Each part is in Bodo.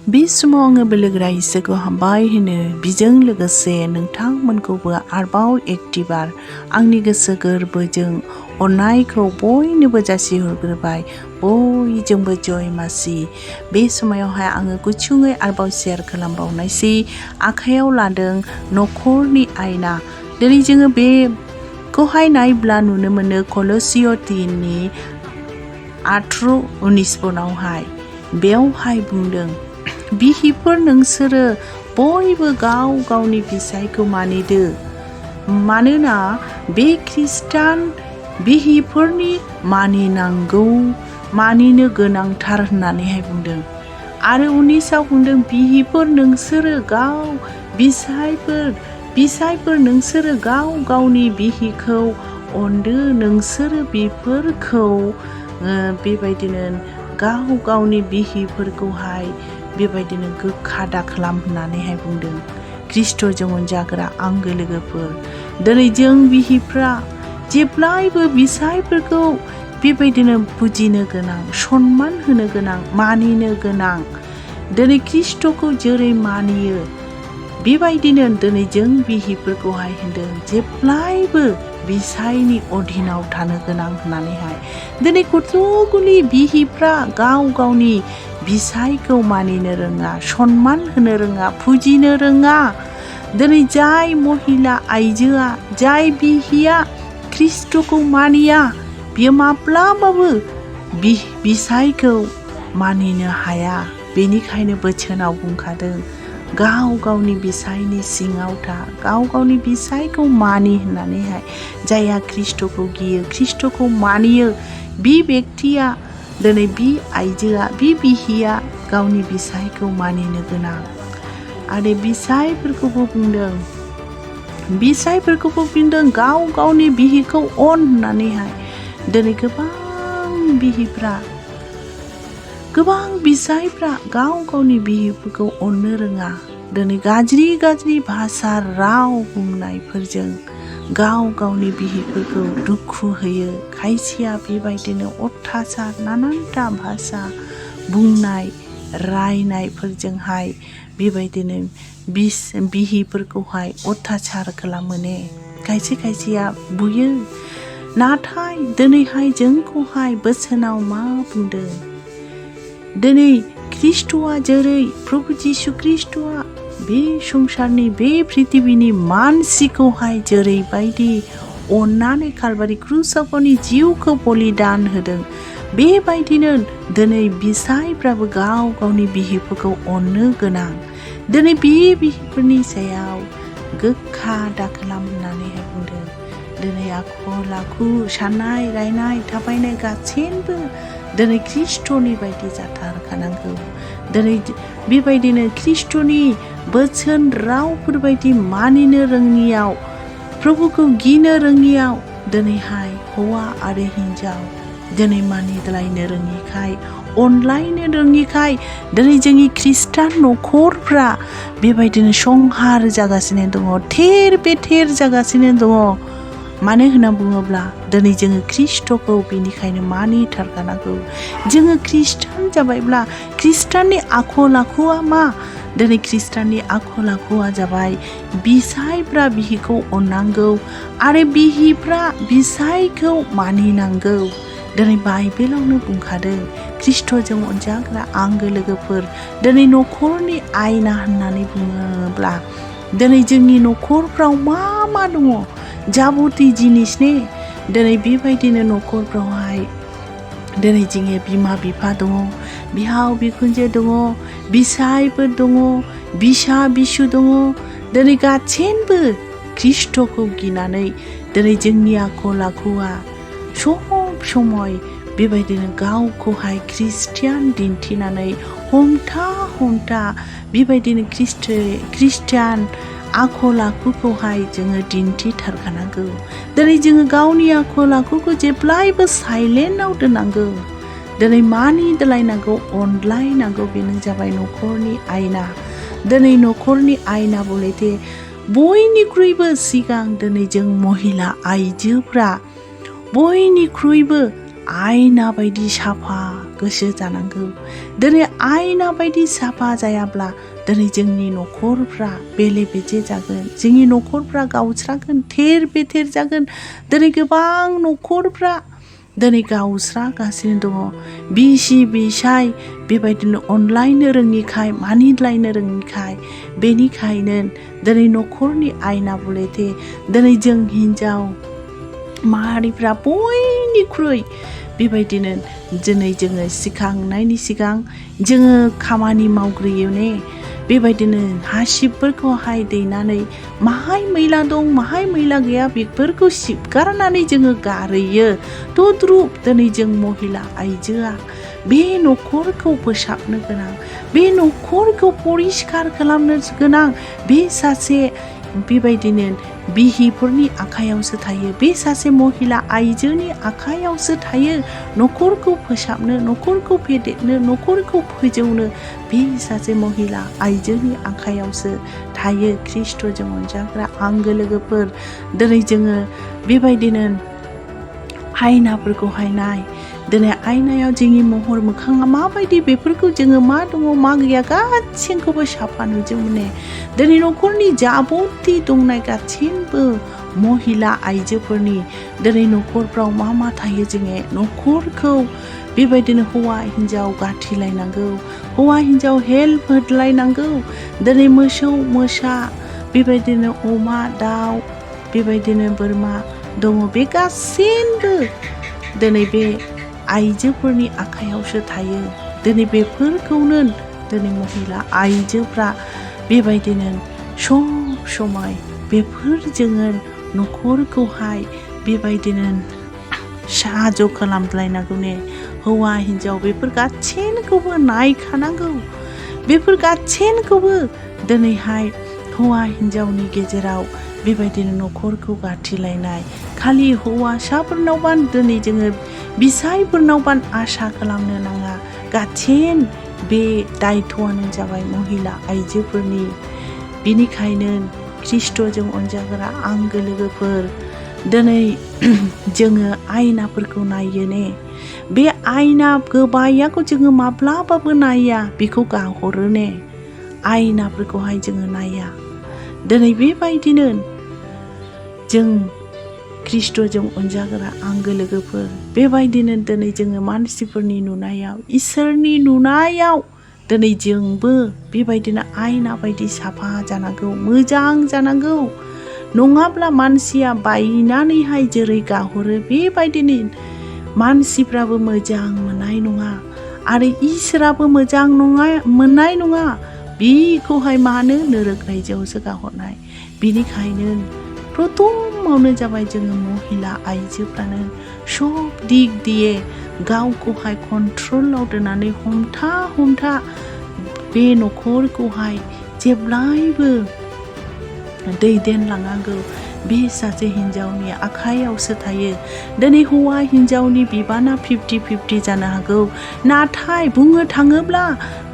बे समाव आङो बोलोगोरा इसोरखौ हामबाय होनो बिजों लोगोसे नोंथांमोनखौबो आरोबाव एकटिबार आंनि गोसो गोरबोजों अननायखौ बयनोबो जासिहरग्रोबाय बयजोंबो जय मासि। बे समायावहाय आङो गुसुङै आरोबाव शेयार खालामबावनायसै। आखायाव लादों नखरनि आयना। दिनै जोङो बेखौहाय नायब्ला नुनो मोनो कलसिय 3नि 18-19 पनावहाय बेयावहाय बुंदों बिहिफोर नोंसोरो बयबो गाव गावनि फिसायखौ मानिदो, मानोना बे खृष्टान बिहिफोरनि मानिनो गोनांथार होननानैहाय बुंदों। आरो 19आव बुंदों बिहिफोर नोंसोरो बिसायफोर नोंसोरो गाव गावनि बिहिखौ अनदो, नोंसोरो बेफोरखौ बेबायदिनो गाव गावनि बिहिफोरखौहाय बेबायदिनो गोखा दाखालाम होननानैहाय बुंदों। ख्रिस्ट'जों अनजाग्रा आंगो लोगोफोर, दिनै जों बिहिफ्रा जेब्लायबो बिसायफोरखौ बेबायदिनो बुजिनो गोनां, सनमान होनो गोनां, मानिनो गोनां। दिनै ख्रिस्ट'खौ जेरै मानियो बेबायदिनो दिनै जों बिहिफोरखौहाय होनदों जेब्लायबो बिसायनि अधीनाव थानो गोनां होननानैहाय। दिनै कतुगुलि बिहिफ्रा गाव गावनि बिसायखौ मानिनो रोङा, सनमान होनो रोङा, फुजिनो रोङा। दिनै जाय महिला आइजोआ, जाय बिहिया ख्रिस्ट'खौ मानिया, बियो माब्लाबाबो बिसायखौ मानिनो हाया। बेनिखायनो बोसोनाव बुंखादों गाव गावनि बिसायनि सिङाव था, गाव गावनि बिसायखौ मानि होननानैहाय। जायहा ख्रिस्ट'खौ गियो, ख्रिस्ट'खौ मानियो, बे बेक्तिया दिनै बे आइजोआ, बे बिहिया गावनि बिसायखौ मानिनो गोनां। आरो बिसायफोरखौबो बुंदों गाव गावनि बिहिखौ अन होननानैहाय। दिनै गोबां बिसायफ्रा गाव गावनि बिहिफोरखौ अननो रोङा। दिनै गाज्रि भाषा राव बुंनायफोरजों गाव गावनि बिहिफोरखौ दुखु होयो। खायसेया बेबायदिनो अथासार नानानथा भाषा बुंनाय रायनायफोरजोंहाय बेबायदिनो बिहिफोरखौहाय अथासार खालामो। खायसेया बुयो। नाथाय दिनैहाय जोंखौहाय बोसोनाव मा बुंदों? दिनै ख्रिस्ट'आ जेरै प्रभु जिशु ख्रिस्ट'आ बे संसारनि, बे पृथिबिनि मानसिखौहाय जेरैबायदि अननानै कालभारि क्रुसाव गावनि जिउखौ बलिदान होदों, बेबायदिनो दिनै बिसायफ्राबो गाव गावनि बिहिफोरखौ अननो गोनां। दिनै बे बिहिफोरनि सायाव गोखा दाखालाम होननानैहाय बुंदों। दिनै आखल आखु, साननाय, रायनाय, थाबायनाय गासैबो दिनै ख्रिस्ट'नि बायदि जाथारखानांगौ। दिनै बेबायदिनो ख्रिस्ट'नि बोसोन रावफोरबायदि मानिनो रोङियाव, प्रभुखौ गिनो रोङियाव दिनैहाय हौवा आरो हिन्जाव दिनै मानिलायनो रोङिखाय, अनलायनो रोङिखाय दिनै जोंनि खृष्टान न'खरफ्रा बेबायदिनो संहार जागासिनो दङ, थेर बेथेर जागासिनो दङ। मानो होनना बुङोब्ला दिनै जोङो ख्रिस्ट'खौ बेनिखायनो मानिथारखानांगौ। जोङो खृष्टान जाबायब्ला खृष्टाननि आखल आखुआ मा? दिनै खृष्टाननि आखल आखुआ जाबाय बिसायफ्रा बिहिखौ अननांगौ आरो बिहिफ्रा बिसायखौ मानिनांगौ। दिनै बाइबेलावनो बुंखादों ख्रिस्ट'जों अनजाग्रा आंगो लोगोफोर, दिनै न'खरनि आयना होननानै बुङोब्ला दिनै जोंनि न'खरफ्राव मा दङ? जाबति जिनिस दिनै बेबायदिनो न'खरफ्रावहाय दिनै जोंनि बिमा बिफा दङ, बिहाव बिखुनजो दङ, बिसायफोर दङ, बिसा बिसु दङ। दिनै गासैबो ख्रिस्ट'खौ गिनानै दिनै जोंनि आखल आखुआ सब समय बेबायदिनो गावखौहाय ख्रिस्टियान दिन्थिनानै हमथा बेबायदिनो ख्रिस्टियान आखल आखुखौहाय जोङो दिन्थिथारखानांगौ। दिनै जोङो गावनि आखल आखुखौ जेब्लायबो साइलेन्टआव दोननांगौ। दिनै मानिलायनांगौ, अनलायनांगौ। बेनो जाबाय न'खरनि आयना। दिनै न'खरनि आयना बलेथे बयनिख्रुइबो सिगां दिनै जों महिला आइजोफ्रा बयनिख्रुइबो आयना बायदि साफा गोसो जानांगौ। दिनै आयना बायदि साफा जायाब्ला दिनै जोंनि न'खरफ्रा बेले बेजे जागोन, जोंनि न'खरफ्रा गावस्रागोन, थेर बेथेर जागोन। दिनै गोबां न'खरफ्रा दिनै गावस्रागासिनो दङ। बिसि बिसाय बेबायदिनो अनलायनो रोङिखाय, मानिलायनो रोङिखाय, बेनिखायनो दिनै न'खरनि आयना बुलेथे दिनै जों हिन्जाव माहारिफ्रा बयनिख्रुइ बेबायदिनो दिनै जोङो सिखांनायनि सिगां जोङो खामानि मावग्रोयो ने। बेबायदिनो हासिबफोरखौहाय दैनानै माहाय मैला दं माहाय मैला गैया बेफोरखौ सिबगारनानै जोङो गारहैयो। तद्रुप दिनै जों महिला आइजोआ बे न'खरखौ फोसाबनो गोनां, बे न'खरखौ परिस्कार खालामनो गोनां, बे सासे बेबायदिनो बिहिफोरनि आखायावसो थायो, बे सासे महिला आइजोनि आखायावसो थायो। न'खरखौ फोसाबनो, न'खरखौ फेदेरनो, न'खरखौ फोजौनो बे सासे महिला आइजोनि आखायावसो थायो। ख्रिस्ट'जों अनजाग्रा आंगो लोगोफोर, दिनै जोङो बेबायदिनो आयनाफोरखौहाय नाय। दिनै आयनायाव जोंनि महर मोखाङा माबायदि बेफोरखौ जोङो मा दङ मा गैया गासैखौबो साफा नुजोबो ने। दिनै न'खरनि जाबथि दंनाय गासैबो महिला आइजोफोरनि दिनै न'खरफ्राव मा मा थायो जोङो न'खरखौ बेबायदिनो हौवा हिन्जाव गाथिलायनांगौ, हौवा हिन्जाव हेल्प होलायनांगौ। दिनै मोसौ मोसा बेबायदिनो अमा दाउ बेबायदिनो बोरमा दङ, बे गासैबो दिनै बे आइजोफोरनि आखायावसो थायो। दिनै बेफोरखौनो दिनै महिला आइजोफ्रा बेबायदिनो सब समाय बेफोरजोंनो न'खरखौहाय बेबायदिनो साहाज' खालामलायनांगौ ने। हौवा हिन्जाव बेफोर गासैखौबो नायखानांगौ, बेफोर गासैखौबो दिनैहाय हौवा हिन्जावनि गेजेराव बेबायदिनो न'खरखौ गाथिलायनाय खालि हौवासाफोरनावबा दिनै जोङो बिसायफोरनावबा आसा खालामनो नाङा। गासैन बे दायथ'आनो जाबाय महिला आइजोफोरनि। बिनिखायनो ख्रिस्ट'जों अनजाग्रा आंगो लोगोफोर, दिनै जोङो आयनाफोरखौ नायो ने। बे आयना गोबायाखौ जोङो माब्लाबाबो नाया, बेखौ गाहरो ने। आयनाफोरखौहाय जोङो नाया। दिनै बेबायदिनो जों ख्रिस्ट'जों अनजाग्रा आंगो लोगोफोर, बेबायदिनो दिनै जोङो मानसिफोरनि नुनायाव, इसोरनि नुनायाव दिनै जोंबो बेबायदिनो आयना बायदि साफा जानांगौ, मोजां जानांगौ। नङाब्ला मानसिया बायनानैहाय जेरै गाहरो बेबायदिनो मानसिफ्राबो मोजां मोननाय नङा आरो इसोराबो मोजां मोननाय नङा। बेखौहाय मानो नोरक रायजोआवसो गाहरनाय। बिनिखायनो प्रथमावनो जाबाय जोङो महिला आइजोफ्रानो सब दिग दिए गावखौहाय कन्ट्रलाव दोननानै हमथा बे न'खरखौहाय जेब्लायबो दैदेनलांनांगौ। बे सासे हिन्जावनि आखायावसो थायो। दिनै हौवा हिन्जावनि बिबाना 50-50 जानो हागौ, नाथाय बुंनो थाङोब्ला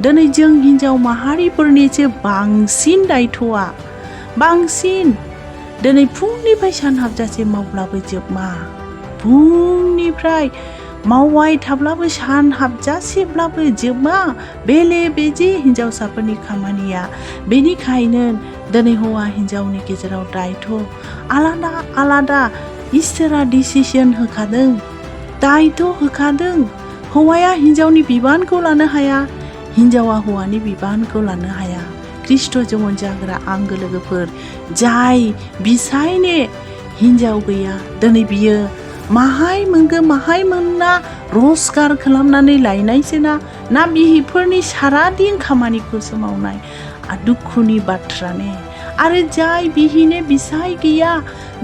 दिनै जों हिन्जाव माहारिफोरनिसो बांसिन दायथ'आ बांसिन। दिनै फुंनिफ्राय सान हाबजासे मावब्लाबो जोबा, फुंनिफ्राय मावबाय थाब्लाबो सान हाबजासेब्लाबो जोबा, बेले बेजे हिन्जावसाफोरनि खामानिया। बेनिखायनो दिनै हौवा हिन्जावनि गेजेराव दायथ' आलादा आलादा इसोरा डिसिसन होखादों, दायथ' होखादों। हौवाया हिन्जावनि बिबानखौ लानो हाया, हिन्जावा हौवानि बिबानखौ लानो हाया। ख्रिस्ट'जों अनजाग्रा आंगो लोगोफोर, जाय बिसायने हिन्जाव गैया दिनै बियो माहाय मोनगोन माहाय मोना रजगार खालामनानै लायनायसोना ना बिहिफोरनि सारादिन खामानिखौसो मावनाय दुखुनि बाथ्रा ने। आरो जाय बिहिने बिसाय गैया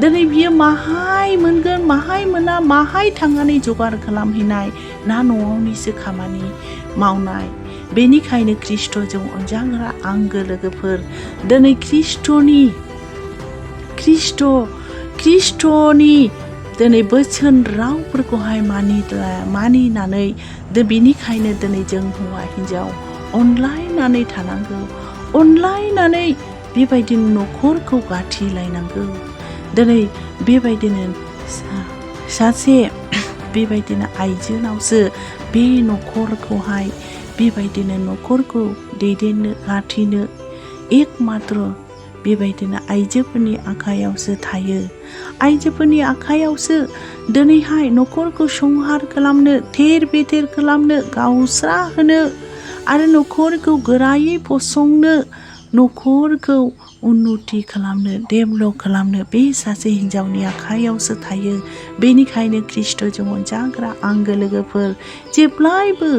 दिनै बियो माहाय मोनगोन माहाय मोना, माहाय थांनानै जगार खालामहैनाय ना न'आवनिसो खामानि मावनाय। बेनिखायनो ख्रिस्ट'जों अनजाग्रा आंगो लोगोफोर, दिनै ख्रिस्ट'नि दिनै बोसोन रावफोरखौहाय मानिनानै बेनिखायनो दिनै जों हौवा हिन्जाव अनलायनानै थानांगौ, अनलायनानै बेबायदिनो न'खरखौ गाथिलायनांगौ। दिनै बेबायदिनो सासे बेबायदिनो आइजोनावसो बे न'खरखौहाय बेबायदिनो न'खरखौ दैदेननो लाखिनो एकमात्र बेबायदिनो आइजोफोरनि आखायावसो थायो। आइजोफोरनि आखायावसो दिनैहाय न'खरखौ संहार खालामनो, थेर बेथेर खालामनो, गावस्रा होनो आरो न'खरखौ गोरायै फसंनो, न'खरखौ उन्नति खालामनो, डेभेलप खालामनो बे सासे हिन्जावनि आखायावसो थायो। बेनिखायनो ख्रिस्ट'जों अनजाग्रा आंगो लोगोफोर, जेब्लायबो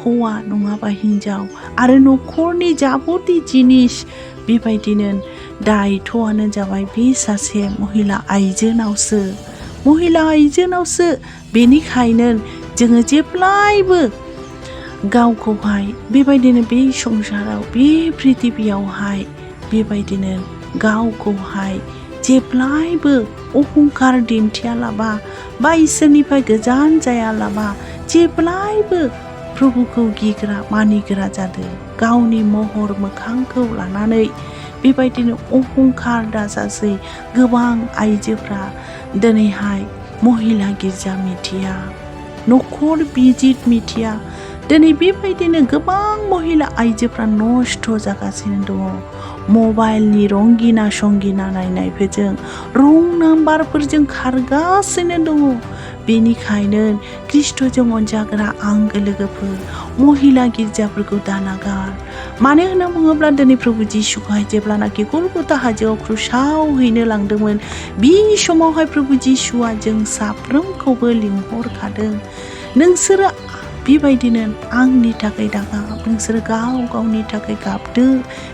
हौवा नङाबा हिन्जाव आरो न'खरनि जाबोति जिनिस बेबायदिनो दायथ'आनो जाबाय बे सासे महिला आइजोनावसो। बेनिखायनो जोङो जेब्लायबो गावखौहाय बेबायदिनो बे संसाराव, बे प्रिथिबियावहाय बेबायदिनो गावखौहाय जेब्लायबो अहंकार दिन्थियालाबा बा इसोरनिफ्राय गोजान जायालाबा जेब्लायबो प्रभुखौ गिग्रा मानिग्रा जादों। गावनि महर मोखांखौ लानानै बेबायदिनो अहंकार दाजासै। गोबां आइजोफ्रा दिनैहाय महिला गिर्जा मिथिया, न'खर बिजित मिथिया। दिनै बेबायदिनो गोबां महिला आइजोफ्रा नस्थ' जागासिनो दङ। मबाइलनि रंगिना संगिना नायनायफोरजों, रं नाम्बारफोरजों खारगासिनो दङ। बेनिखायनो ख्रिस्ट'जों अनजाग्रा आंगो लोगोफोर, महिला गिर्जाफोरखौ दानागार। मानो होनना बुङोब्ला दिनै प्रभु जिसुखौहाय जेब्लानाखि गलगथा हाजोआव क्रुसाव हैनो लांदोंमोन, बे समावहाय प्रभु जिसुआ जों साफ्रोमखौबो लिंहरखादों। नोंसोरो बेबायदिनो आंनि थाखाय दागाब, नोंसोरो गाव गावनि थाखाय गाबदो,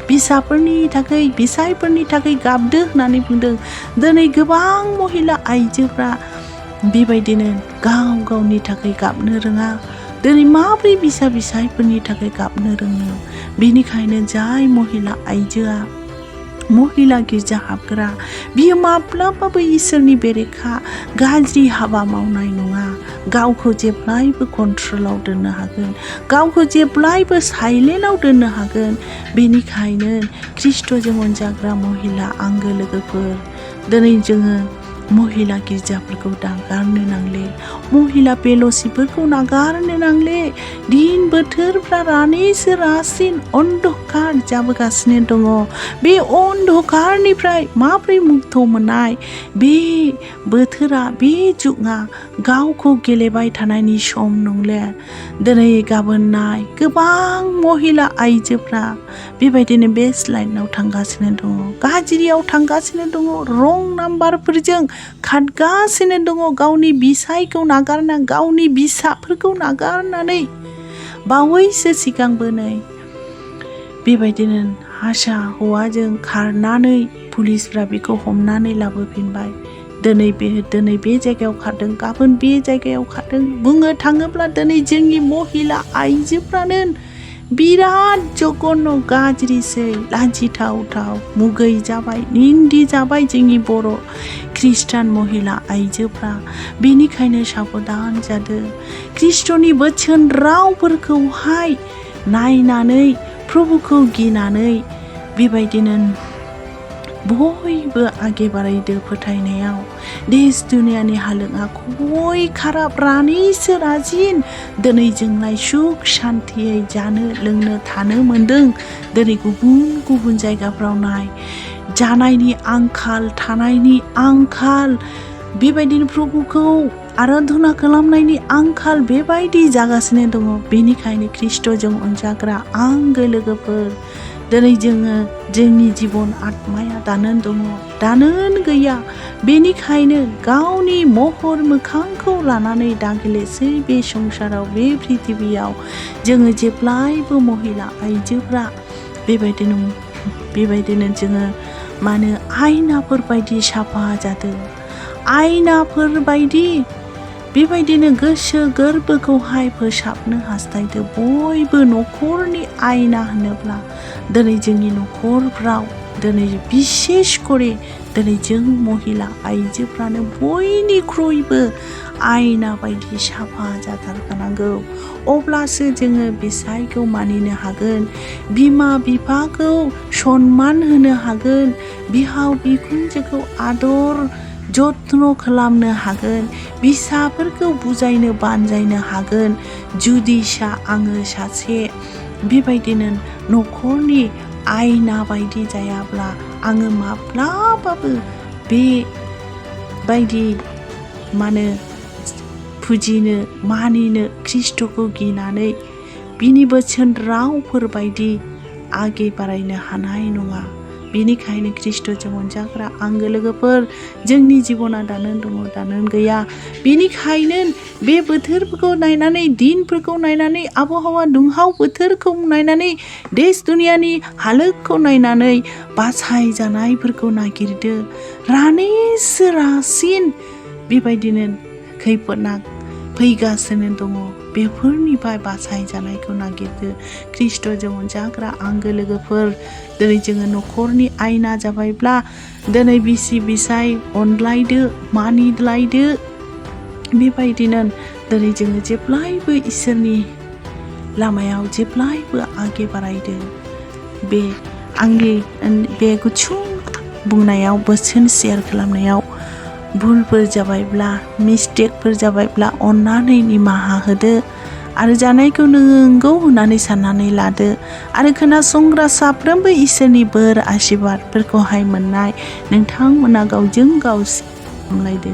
बिसायफोरनि थाखाय गाबदो होननानै बुंदों। दिनै गोबां महिला आइजोफ्रा बेबायदिनो गाव गावनि थाखाय गाबनो रोङा। दिनै माब्रै बिसायफोरनि थाखाय गाबनो रोङो? बेनिखायनो जाय महिला आइजोआ महिला गिर्जा हाबग्रा, बियो माब्लाबाबो इसोरनि बेरेखा गाज्रि हाबा मावनाय नङा। गावखौ जेब्लायबो कन्ट्रलाव दोननो हागोन, गावखौ जेब्लायबो साइलेन्टआव दोननो हागोन। बेनिखायनो ख्रिस्ट'जों अनजाग्रा महिला आंगो लोगोफोर, दिनै जोङो महिला गिर्जाफोरखौ नागारनो नांले, महिला फेल'शिपफोरखौ नागारनो नांले। दिन बोथोरफ्रा रानिसो रासिन अन्धकार जाबोगासिनो दङ। बे अन्धकारनिफ्राय माब्रै मुक्त मोननाय? बे बोथोरा, बे जुगा गावखौ गेलेबाय थानायनि सम नंले। दिनै गाबोन नाय, गोबां महिला आइजोफ्रा बेबायदिनो बेसलाइनाव थांगासिनो दङ, गाज्रियाव थांगासिनो दङ, रं नाम्बारफोरजों खारगासिनो दङ। गावनि बिसायखौ नागारना, गावनि बिसाफोरखौ नागारनानै बावैसो सिगांबो नै बेबायदिनो हारसा हौवाजों खारनानै पुलिसफ्रा बेखौ हमनानै लाबोफिनबाय। दिनै बे जायगायाव खारदों, गाबोन बे जायगायाव खारदों। बुंनो थाङोब्ला दिनै जोंनि महिला आइजोफ्रानो बिराद जघन्य गाज्रिसै, लाजिथावथाव, मुगै जाबाय, निन्दि जाबाय जोंनि बर' ख्रिस्टान महिला आइजोफ्रा। बेनिखायनो साबधान जादों। ख्रिस्ट'नि बोसोन रावफोरखौहाय नायनानै, प्रभुखौ गिनानै बेबायदिनो बयबो आगे बारायदो फोथायनायाव। देश दुनियानि हालोदा खय खाराब, रानिसो राजिन। दिनै जोंलाय सुख सान्थियै जानो लोंनो थानो मोनदों। दिनै गुबुन गुबुन जायगाफ्राव नाय, जानायनि आंखाल, थानायनि आंखाल, बेबायदिनो प्रभुखौ आराधना खालामनायनि आंखाल बेबायदि जागासिनो दङ। बेनिखायनो ख्रिस्ट'जों अनजाग्रा आंगो लोगोफोर, दिनै जोङो जोंनि जिबन आत्माया दानो दङ, दानो गैया। बेनिखायनो गावनि महर मोखांखौ लानानै दागेलेसै बे संसाराव, बे प्रिथिबियाव। जोङो जेब्लायबो महिला आइजोफ्रा बेबायदिनो जोङो मानो आयनाफोर बायदि साफा जादों, आयनाफोर बायदि बेबायदिनो गोसो गोरबोखौहाय फोसाबनो हास्थायदो। बयबो न'खरनि आयना होनोब्ला दिनै जोंनि न'खरफ्राव दिनै बिसेस करे दिनै जों महिला आइजोफ्रानो बयनिख्रुइबो आयना बायदि साफा जाथारखानांगौ। अब्लासो जोङो बिसायखौ मानिनो हागोन, बिमा बिफाखौ सनमान होनो हागोन, बिहाव बिखुनजोखौ आदर जत्न खालामनो हागोन, फिसाफोरखौ बुजायनो बानजायनो हागोन। जुदि आङो सासे बेबायदिनो न'खरनि आयना बायदि जायाब्ला आङो माब्लाबाबो बेबायदि फुजिनो मानिनो ख्रिस्ट'खौ गिनानै बिनि बोसोन रावफोर बायदि आगे बारायनो हानाय नङा। बेनिखायनो ख्रिस्ट'जों अनजाग्रा आंगो लोगोफोर, जोंनि जिबना दानो दङ दानो गैया। बेनिखायनो बे बोथोरफोरखौ नायनानै, दिनफोरखौ नायनानै, आबहावा दुंहाव बोथोरखौ नायनानै, देश दुनियानि हालोदखौ नायनानै बासायजानायफोरखौ नागिरदो। रासिन बेबायदिनो खैफोदना फैगासिनो दङ, बेफोरनिफ्राय बासायजानायखौ नागिरदो। ख्रिस्ट'जों अनजाग्रा आंगो लोगोफोर, दिनै जोङो न'खरनि आयना जाबायब्ला दिनै बिसि फिसाय अनलायदो, मानिलायदो। बेबायदिनो दिनै जोङो जेब्लायबो इसोरनि लामायाव जेब्लायबो आगे बारायदो। बे आंनि बे गुसुं बुंनायाव, बोसोन शेयार खालामनायाव भुलफोर जाबायब्ला, मिस्टेकफोर जाबायब्ला अननानै निमाहा होदो आरो जानायखौ नंगौ होननानै साननानै लादो। आरो खोनासंग्रा साफ्रोमबो इसोरनि बोर आशीर्बादफोरखौहाय मोननाय नोंथांमोना गावजों गाव सामलायदो।